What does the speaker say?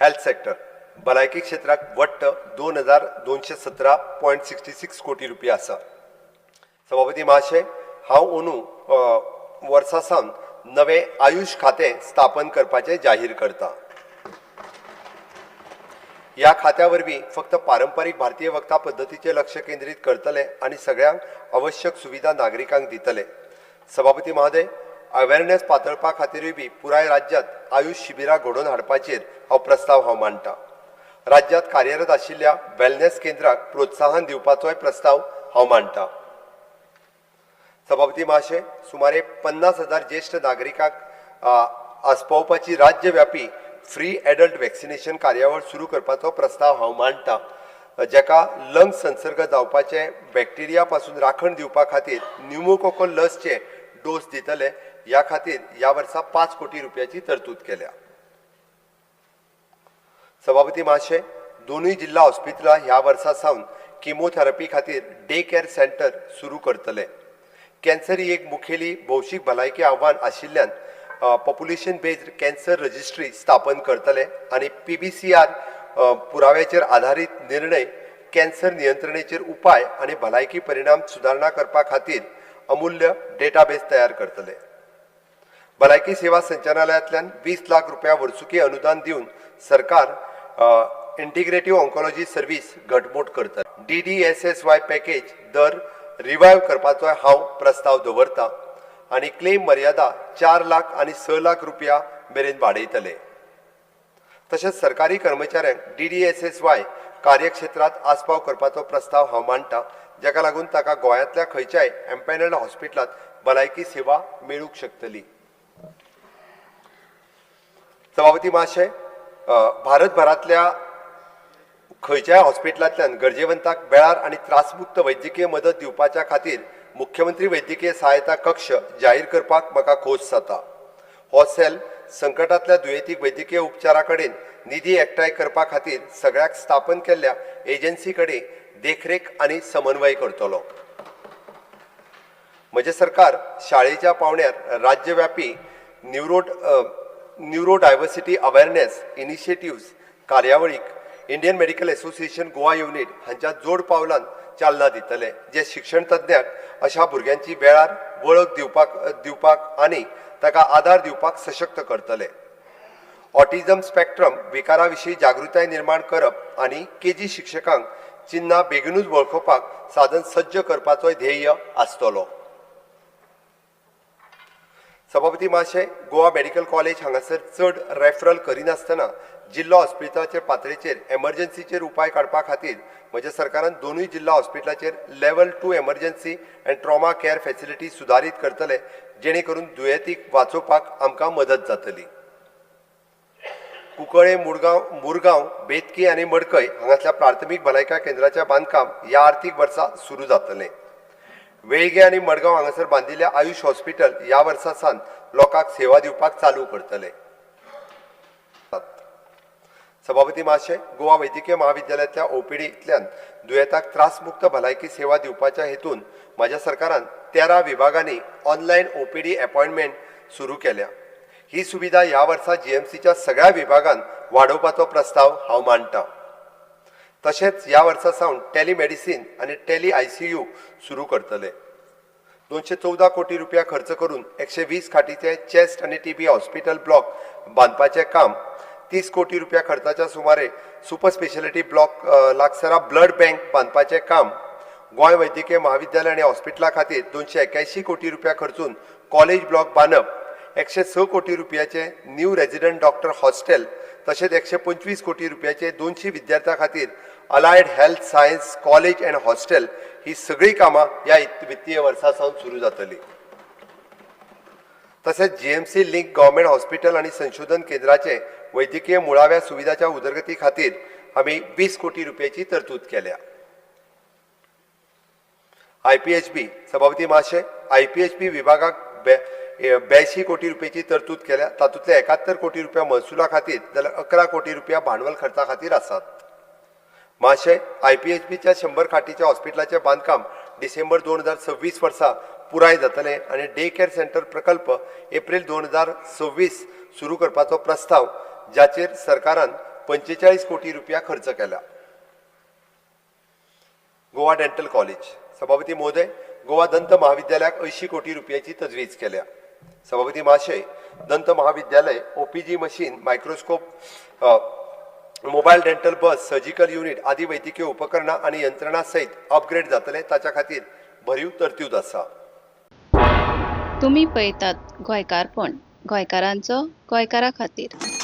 Health sector, भलायकी क्षेत्राक वट्ट 2217.66 कोटी रुपया आसा. सभापती महाशय, हांव अंदू वर्सा सावन नवें आयुश खातें स्थापन करपाचें जाहीर करता. ह्या खात्या वरवीं फक्त पारंपारीक भारतीय वखदां पद्दतीचेर लक्ष केंद्रीत करतले आनी सगळ्यांक आवश्यक सुविधा नागरिकांक दितले. सभापती महोदय, अवेरनेस पातळपा खातीरूय बी पुराय राज्यांत आयुश शिबिरां घडोवन हाडपाचेर हो प्रस्ताव हांव मांडटा. राज्यांत कार्यरत आशिल्ल्या वेलनेस केंद्राक प्रोत्साहन दिवपाचोय प्रस्ताव हांव मांडटा. सभापती महाशय, सुमारे 50,000 ज्येश्ठ नागरिकांक आस्पावपाची राज्यव्यापी फ्री एडल्ट वॅक्सिनेशन कार्यावळ सुरू करपाचो प्रस्ताव हांव मांडटा, जाका लंग संसर्ग जावपाचे बॅक्टेरिया पासून राखण दिवपा खातीर न्युमोकोकल लसचे डोस दितले. ह्या खातीर ह्या वर्सा 5 कोटी रुपयाची तरतूद केल्या. सभापती महाशय, दोनूय जिल्हा हॉस्पिटलां ह्या वर्सा सावन किमोथेरपी खातीर डे केअर सेंटर सुरू करतले. कॅन्सर ही एक मुखेली भौशीक भलायकी आव्हान आशिल्ल्यान पॉप्युलेशन बेज्ड कॅन्सर रजिस्ट्री स्थापन करतले आनी PBCR पुराव्याचेर आधारीत निर्णय, कॅन्सर नियंत्रणेचेर उपाय आनी भलायकी परिणाम सुदारणा करपा खातीर अमूल्य डेटाबेस तयार करतले. भलायकी सेवा संचालनालयांतल्यान 20 लाख रुपया वर्सुकी अनुदान दिवन सरकार इंटिग्रेटीव ऑन्कोलॉजी सर्वीस घटमूट करता. DDSSY package दर रिवायव करपाचो हांव प्रस्ताव दवरता आनी क्लेम मर्यादा 4 लाख आनी 6 लाख रुपया मेरेन वाडयतले. तशेंच सरकारी कर्मचाऱ्यांक DDSSY कार्यक्षेत्रांत आस्पाव करपाचो प्रस्ताव हांव मांडटा, जाका लागून ताका गोंयांतल्या खंयच्याय एम्पॅनल्ड हॉस्पिटलांत भलायकी सेवा मेळूंक शकतली. सभापती महाशय, भारतभरांतल्या खंयच्याय हॉस्पिटलांतल्यान गरजेवंताक वेळार आनी त्रासमुक्त वैद्यकीय मदत दिवपाच्या खातीर मुख्यमंत्री वैद्यकीय सहायता कक्ष जाहीर करपाक म्हाका खोस जाता. हो सेल संकटांतल्या दुयेंतीक वैद्यकीय उपचारा कडेन निधी एकठांय करपा खातीर सगळ्याक स्थापन केल्ल्या एजन्सी कडेन देखरेख आनी समन्वय करतलो. म्हजें सरकार शाळेच्या पावंड्यार राज्यव्यापी न्युरो डायवर्सिटी अवेरनेस इनिशिएटिव्स कार्यावळीक Indian medical association Goa unit हांच्या जोड पावलान चालना दितले, जे शिक्षण तज्ञांक अशा भुरग्यांची वेळार वळख दिवपाक आनी ताका आदार दिवपाक सशक्त करतले. ऑटिझम स्पेक्ट्रम विकारा विशीं जागृताय निर्माण करप आनी केजी शिक्षकांक चिन्हां बेगीनूच वळखुपाक साधन सज्ज करपाचोय ध्येय आसतलो. सभापती महाशय, गोवा मेडिकल कॉलेज हांगासर चड रेफरल करिनासतना जिल्लो हॉस्पिटलाचे पातळेचेर एमर्जन्सीचेर उपाय काडपा खातीर म्हज्या सरकारान दोनूय जिल्लो हॉस्पिटलाचेर level 2 emergency and trauma care facility सुदारीत करतले, जेणे करून दुयेंतीक वाचोवपाक आमकां मदत जातली. कुंकळे, मुरगांव, बेतकी आनी मडकय हांगासल्या प्राथमीक भलायकी केंद्राचें बांदकाम ह्या आर्थीक वर्सा सुरू जातलें. वेळगे आनी मडगांव हांगासर बांदिल्ल्या आयुश हॉस्पिटल ह्या वर्सा सावन लोकांक सेवा दिवपाक चालू करतले. सभापती महाशय, गोवा वैद्यकीय महाविद्यालयांतल्या ओपीडींतल्यान दुयेंताक त्रासमुक्त भलायकी सेवा दिवपाच्या हेतून म्हाज्या सरकारान 13 विभागांनी ऑनलायन ओपीडी अपॉयंटमेंट सुरू केल्या. ही सुविधा ह्या वर्सा जीएमसीच्या सगळ्या विभागांत वाडोवपाचो प्रस्ताव हांव मांडटा. तशेंच ह्या वर्सा सावन टेलिमेडिसीन आनी टेली ICU सुरू करतले. 214 कोटी रुपया खर्च करून 120 खाटीचे चेस्ट आनी टीबी हॉस्पिटल ब्लॉक बांदपाचें काम, 30 कोटी रुपया खर्चाच्या सुमारे सुपर स्पेशलिटी ब्लॉक लागसारा ब्लड बँक बांदपाचें काम, गोंय वैद्यकीय महाविद्यालय आनी हॉस्पिटला खातीर 281 कोटी रुपया खर्चून कॉलेज ब्लॉक बांदप, 106 कोटी रुपयाचे न्यू रेजिडंट डॉक्टर हॉस्टेल, तशेंच 125 कोटी रुपयाचे 200 विद्यार्थ्यां खातीर allied health science college and hostel ही सगळीं कामां ह्या वित्तीय वर्सा सावन सुरू जातली. तशेंच जीएमसी लिंक गव्हर्मेंट हॉस्पिटल आनी संशोधन केंद्राचे वैद्यकीय मुळाव्या सुविधाच्या उदरगती खातीर आमी 20 कोटी रुपयाची तरतूद केल्या. आयपीएचबी, सभापती महाशय, आयपीएचबी विभागाक 82 कोटी रुपयाची तरतूद केल्या. तातूंतले 71 कोटी रुपया महसुला खातीर जाल्यार 11 कोटी रुपया भांडवल खर्चा खातीर आसात. महाशय, आयपीएचबीच्या 100 खाटीच्या हॉस्पिटलाचें बांदकाम डिसेंबर 2026 वर्सा पुराय जातलें आनी डे केअर सेंटर प्रकल्प एप्रील 2026 सुरू करपाचो प्रस्ताव, जाचेर सरकारान 45 कोटी रुपया खर्च केला. Goa dental college. सभापती महोदय, गोवा दंत महाविद्यालयाक 80 कोटी रुपयाची तजवीज केल्या. सभापती महाशय, दंत महाविद्यालय OPG machine, microscope, mobile dental bus, surgical unit आदी वैद्यकीय उपकरणां आनी यंत्रणा सयत अपग्रेड जातले. ताच्या खातीर भरीव तरतूद आसा. तुमी पळयतात गोंयकारपण, गोंयकारांचो गोंयकारा खातीर.